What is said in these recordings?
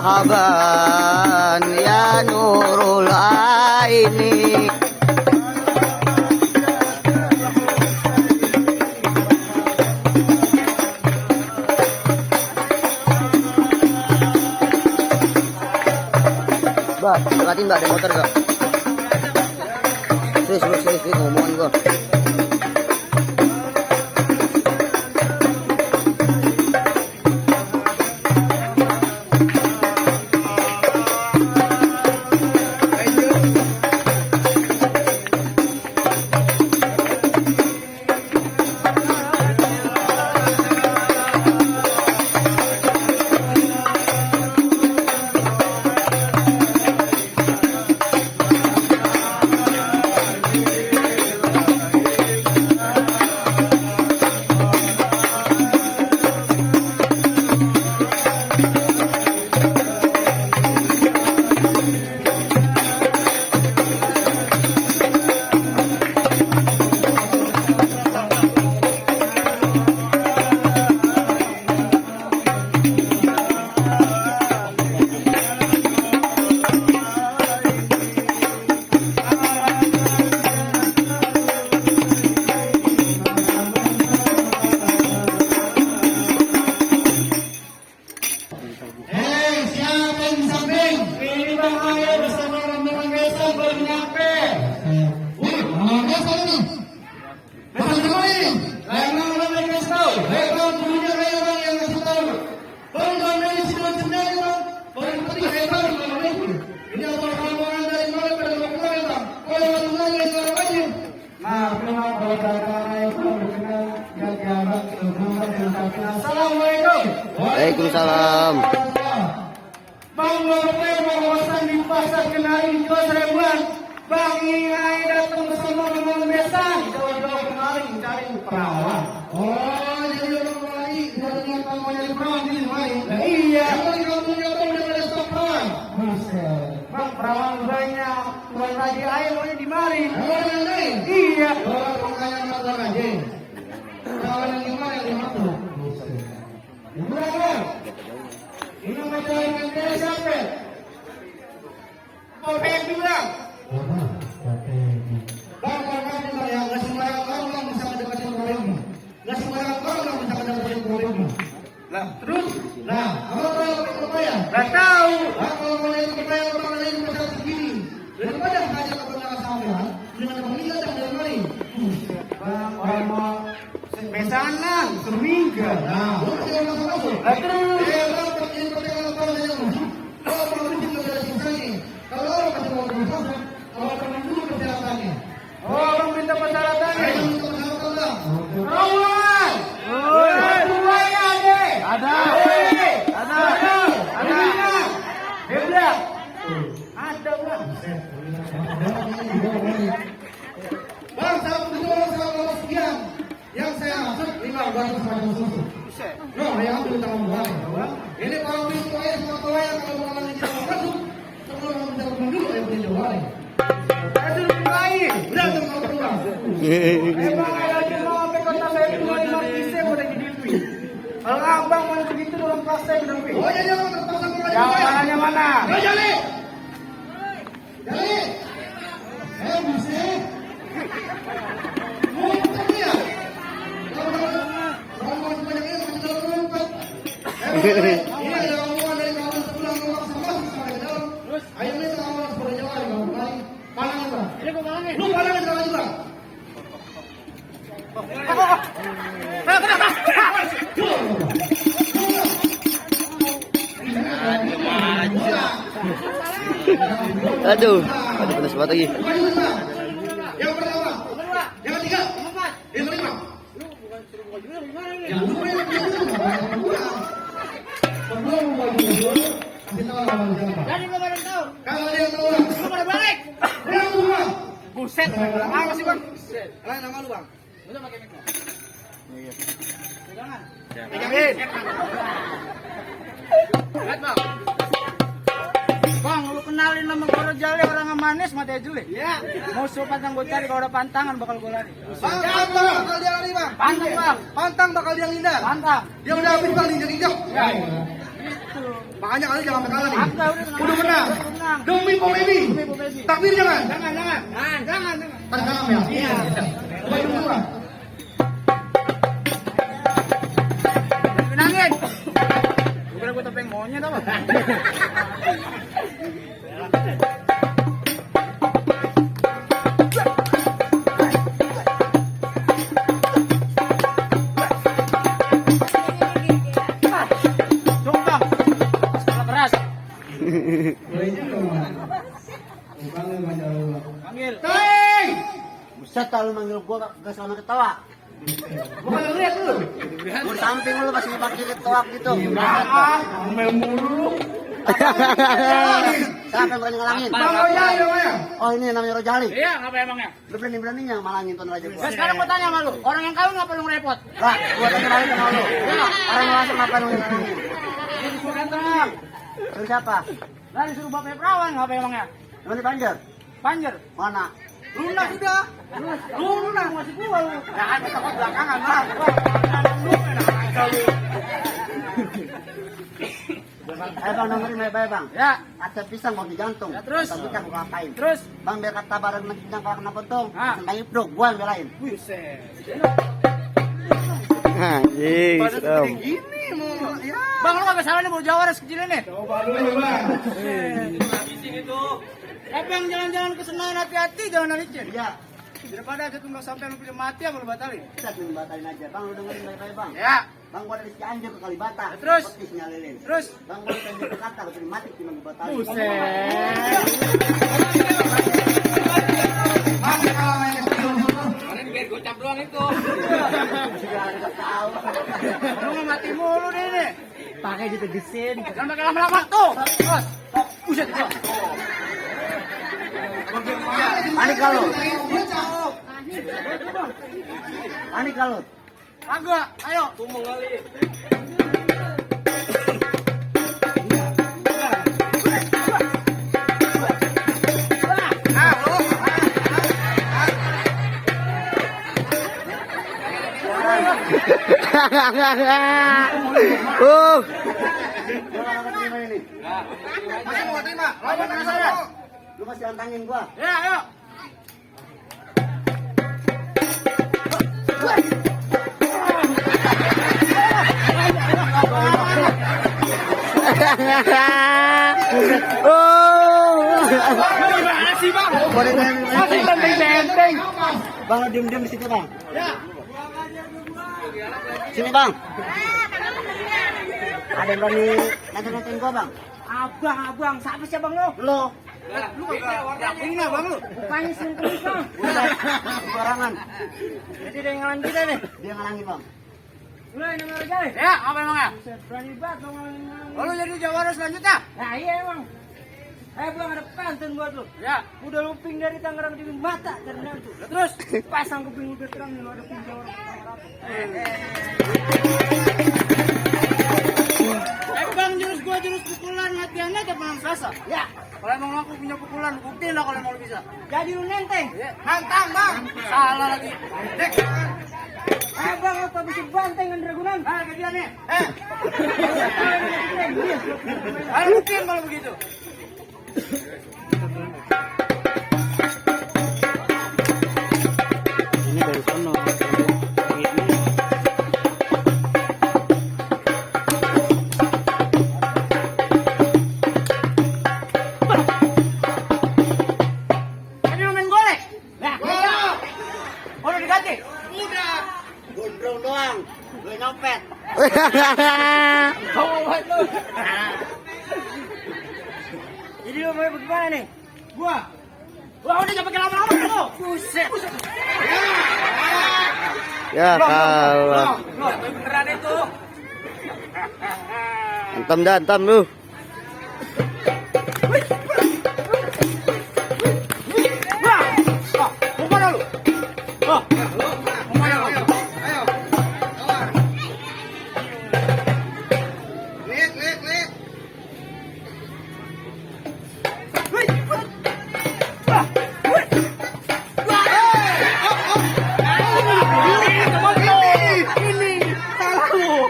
Marhaban ya Nurul Aini. Mbak, perhatiin Mbak, ada motor gak? Serius, ngomongan gua. Waalaikumsalam. Bang Lope mengosan di pasar Kenari ke Seribuan. Bang Ingai datang bersama dengan besan. Jauh-jauh kemari mencari perawan. Oh, jadi orang kemari datang kamu jadi perawan di sini. Iya. Yang kamu nyoba udah pada stok perawan. Bang perawan banyak. Tuan Haji Air mau di mari. Yang lain? Iya. Orang kaya makan aja. Perawan yang gimana yang dimaksud? Ini mencari menteri siapa? Polpek bilang. Bang, yang nggak sembarang orang bisa mendapatkan problema. Nggak sembarang orang bisa mendapatkan problema. Lah, terus? Nah, apa ya? Nggak tahu. Nah, kalau mulai supaya orang lain bisa begini, daripada hanya kebenaran sama dengan pemilu dan dari Bang, orang mau besanan seminggu. Nah, terus. Orang minta persyaratannya. Rawan. Semuanya ada. Hebat. Ada bang. Bang, saya sekian. Yang saya maksud 500 susu. Loh, yang ambil tangan bang. Ini kalau pintu air sama toilet kalau orang yang tidak masuk, kalau orang tidak dulu yang punya jawaban. Saya sudah mulai. Udah mau pulang. Emang ada cuma sampai kota saya cuma 5 kisah udah jadi duit. Kalau abang mau begitu dalam kelas saya udah duit. Oh ya jangan terpaksa pulang. Jawabannya mana? Jali. Bisa. Ini ada omongan dari kawan sebelah memaksa masuk sampai ke dalam. Lu palangin kalau juga. Aduh, ada pedas banget lagi. Yang pertama, yang ketiga, yang kelima. Yang kedua, yang kalau dia tahu, lu pada balik. Yang kedua, buset. Apa sih bang? Lain nama lu bang. Udah pakai mic. Iya. Pegangan. Pegangin. Lihat bang. Bang, lu kenalin nama Goro Jali orang yang manis mati aja lu. Iya. Musuh pantang gue cari, kalau ada pantangan bakal gue lari. Pantang bakal dia lari bang. Pantang bang. Pantang bakal dia ngindar. Pantang. Dia udah habis bang injak-injak. Ya. Makanya kalian jangan sampai kalah nih. Udah menang. Demi komedi. Takbir jangan. Jangan. Kan kalah ya. Iya. Menangin. Bukan gue topeng monyet apa? Panggil. Hei! Buset, lu manggil gua gak selama ketawa. Bukan lihat lu. Gua di samping lu masih pakai ketawa gitu. Ngomel mulu. Siapa yang berani ngalangin? Bang Rojali namanya. Oh, ini namanya Rojali. Iya, ngapa emangnya? Lu berani-beraninya malangin Tuan Raja gua. Sekarang gua tanya sama lu, orang yang kawin ngapa lu ngerepot? Lah, gua tanya lagi sama lu. Orang langsung ngapain lu ngalangin? Dia disuruh ganteng. Lu siapa? Lah disuruh bapaknya perawan ngapa emangnya? Lu di Banjar? Banjar. Mana? Lunas sudah. Lunas masih gua lu. Ya ada takut belakangan lah. Bang, dengerin baik-baik bang. Ya. Ada pisang mau digantung. Ya, terus? Tapi kan gua ngapain? Terus? Bang, biar kata barang mencinta kalau kena potong. Ah. Sengaja bro, gua yang belain. Buset. Anjing, serem. Gini mau ya. Bang lu kagak salah nih mau Jawa res kecil ini. Coba dulu bang. Habisin itu. Bang jalan-jalan ke Senayan hati-hati jangan licin. Iya. Daripada ada tunggal sampai lu pilih mati apa lu batalin? Kita cuma batalin aja. Bang, lu dengerin baik-baik bang. Ya. Bang, gua dari Cianjur ke Kalibata. Terus? Petisnya lilin. Terus? Bang, gua dari Jakarta ke pilih mati cuma gua batalin. Kalian biar gocap doang itu. Lu mati mulu deh ini. Pakai ditegesin. Jangan pakai lama-lama tuh. Terus. Buset itu. Panik kalau. Panik kalau. Kagak, ayo. Tumong kali. Masih mau terima? Lawan dengan saya. Lu masih antangin gua. Ya, ayo. Gimana sih bang? Masih benteng-benteng. Bang, diem-diem di situ bang. Ya. Sini bang. Ada yang berani nanti-nantiin gua bang. Abang, siapa sih bang lo? Lo. Lu kagak punya bang lu? Bukannya selingkuh bang. Sembarangan. Jadi dia yang ngalahin kita nih. Dia ngalangin bang. Lu yang nomor aja nih? Ya, apa emangnya? Berani banget dong ngalahin. Lalu jadi jawara selanjutnya? Nah iya emang. Bang ada pantun buat lu. Ya. Udah luping dari Tangerang di mata karena itu. Terus pasang kuping udah terang nih lu ada punya orang. Bang jurus pukulan latihannya tiap malam Selasa. Ya. Kalau emang aku punya pukulan, buktiin lah kalau emang lu bisa. Jadi lu nenteng. Nantang bang. Salah lagi. Dek. Bang apa bisa banteng dengan Ragunan? Ah kejadian nih. Ayo buktiin kalau begitu. Ini dari sono. Tadi lu main golek? Jadi lu mau bagaimana nih? Gua. Wah, udah jangan pakai lama-lama lu. Buset. Ya kalah. Beneran itu. Antam dah, antam lu. Kemana lu? Kemana lu? Ayo. Lihat.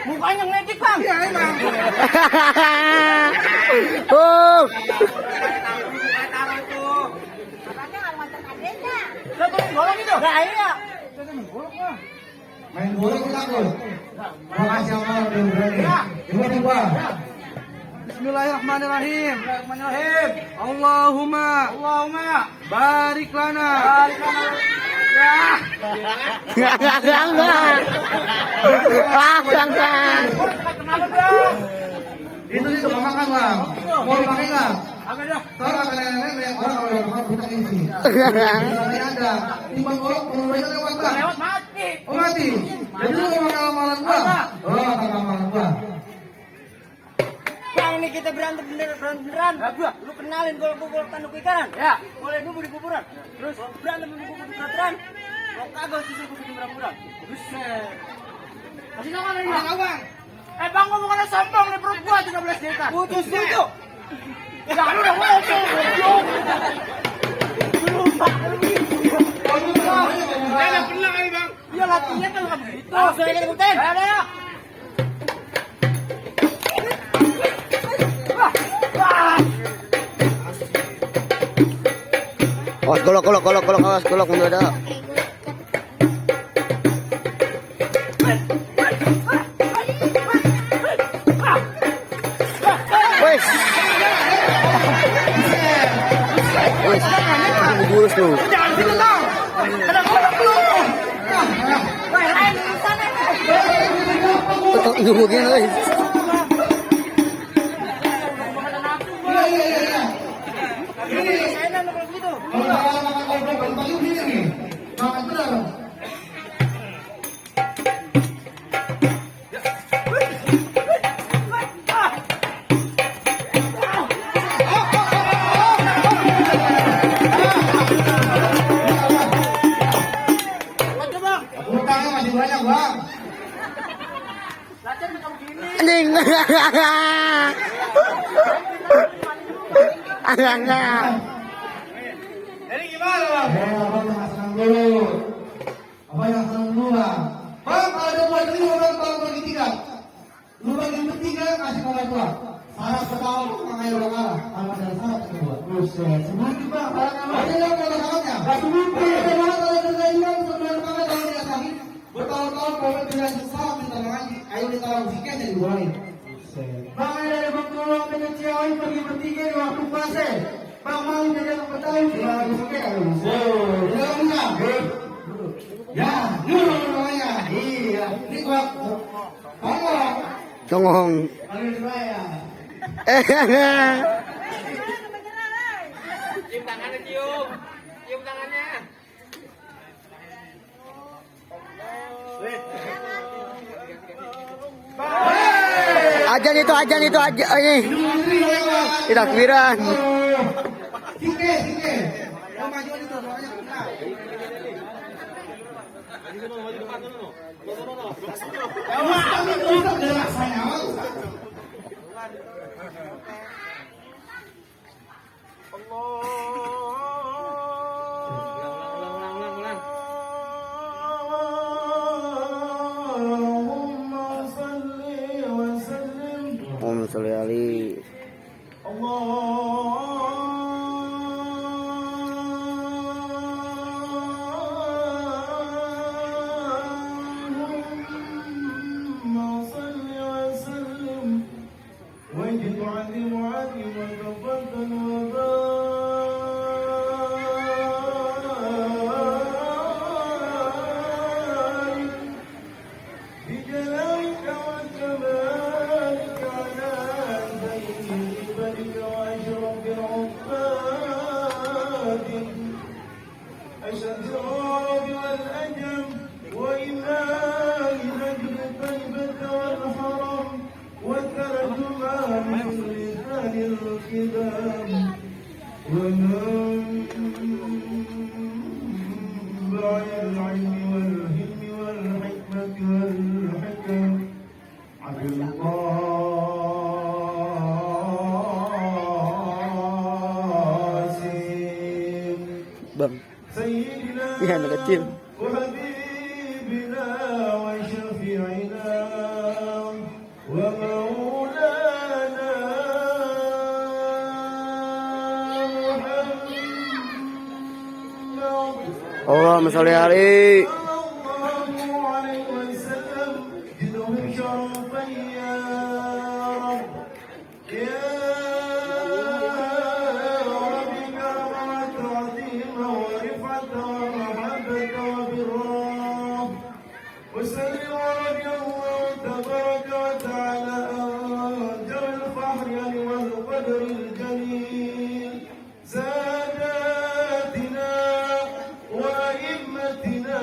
Mukanya ngedek, Bang. Iya, emang. Oh. Bolong itu. Nah, iya. Main bola kita tuh. Makasih sama udah berani. Dua. Bismillahirrahmanirrahim. Allahumma barik lana. Itu makan bang. Mau dipakai nggak? Agak dah. Tahu nggak nenek orang kalau makan kita isi. Ini ada. Timbang golok mereka lewat bang. Lewat mati. Oh mati. Jadi lu mau makan amalan gua? Oh makan amalan gua. Bang, ini kita berantem beneran. Lu kenalin gol tanduk ikan. Ya. Boleh dulu di kuburan. Terus berantem di kuburan beneran. Lo kagak sih kuburan berang-berang. Buset. Kasih nama lagi. Bang. Bang, ngomong karena sombong nih perut gua 13 juta. Putus setuju. Ya lu udah ngomong. Ada pernah kali bang. Iya latihannya kan enggak begitu. Langsung aja ikutin. Ayo ya. Awas kolok mundur ada. Wes. Burus tuh. Jangan gitu dong. Ada kolok lu. Wah, lain di sana. Itu begini guys. Saya kalau gitu. Makan pagi begini nih. Makan benar. Utangnya masih banyak bang. Latihan macam gini. Anjing. Enggak. Jadi gimana bang? Abang yang senang dulu. Abang yang senang dulu bang. Bang kalau ada buat ini orang kalau bagi tiga. Lu bagi bertiga kasih kabar tua. Syarat pertama mengenai orang kalah. Kalau ada syarat kedua. Buset. Sebelum juga barang ada yang kalau syaratnya. Sebelum ada banget kalau terjadi yang sebelum kalah kalau dia sakit. Bertahun-tahun kalau tidak susah minta mengaji. Ayo ditolong sikit jadi boleh. Bang ada bang tolong dengan Ciawi pergi bertiga di waktu puasa. Bang mau jadi apa tahu? Ya, sikit kalau bisa. Jangan enggak. Ya, dulu namanya. Iya, ini gua. Tolong. Congong. Panggil saya. Cium tangannya, cium. Cium tangannya. Ajan itu ini. Takbiran. Sikit. Yang maju itu soalnya. Om Sholli Ali. ومنبع العلم والحلم والحكمة والحكم عبد القاسم Bang, سيدنا iya anak kecil. وحبيبنا وشفيعنا ومولانا محمد Allahumma sholli alaihi. صلى الله عليه وسلم جدهم شرفا يا رب يا رب كرمت عظيما ورفعة ومحبة وبرا وسلم رضي الله تبارك وتعالى أنجر الفحر والقدر الجليل ساداتنا وأئمتنا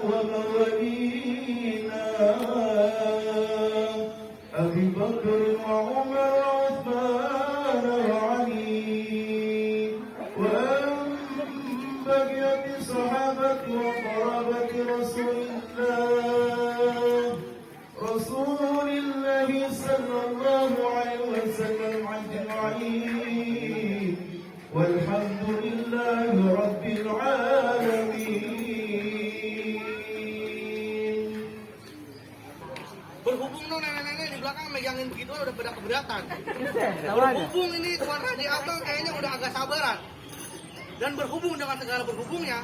وموالينا أبي بكر وعمر وعثمان وعلي وأن بقيت الصحابة وقرابة رسول الله صلى الله عليه وسلم أجمعين والحمد لله رب العالمين. Berhubung no nenek-nenek di belakang megangin begitu udah pada keberatan. Berhubung ini Tuan Raja Abang kayaknya udah agak sabaran. Dan berhubung dengan segala berhubungnya,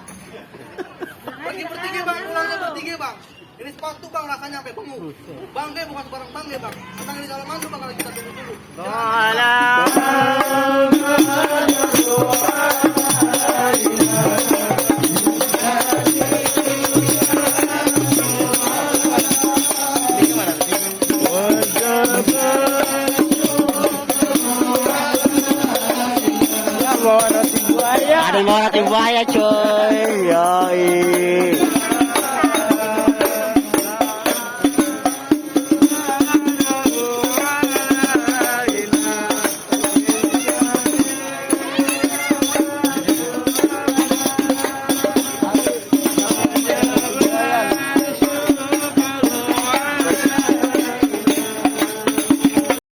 pergi bertiga bang, pulangnya bertiga bang. Ini sepatu bang rasanya sampai bengong. Bang dia bukan sebarang bang dia bang. Tentang ini kalau mantu bang kalau kita tunggu dulu. Ada yang mau nanti buaya coy. Yoi.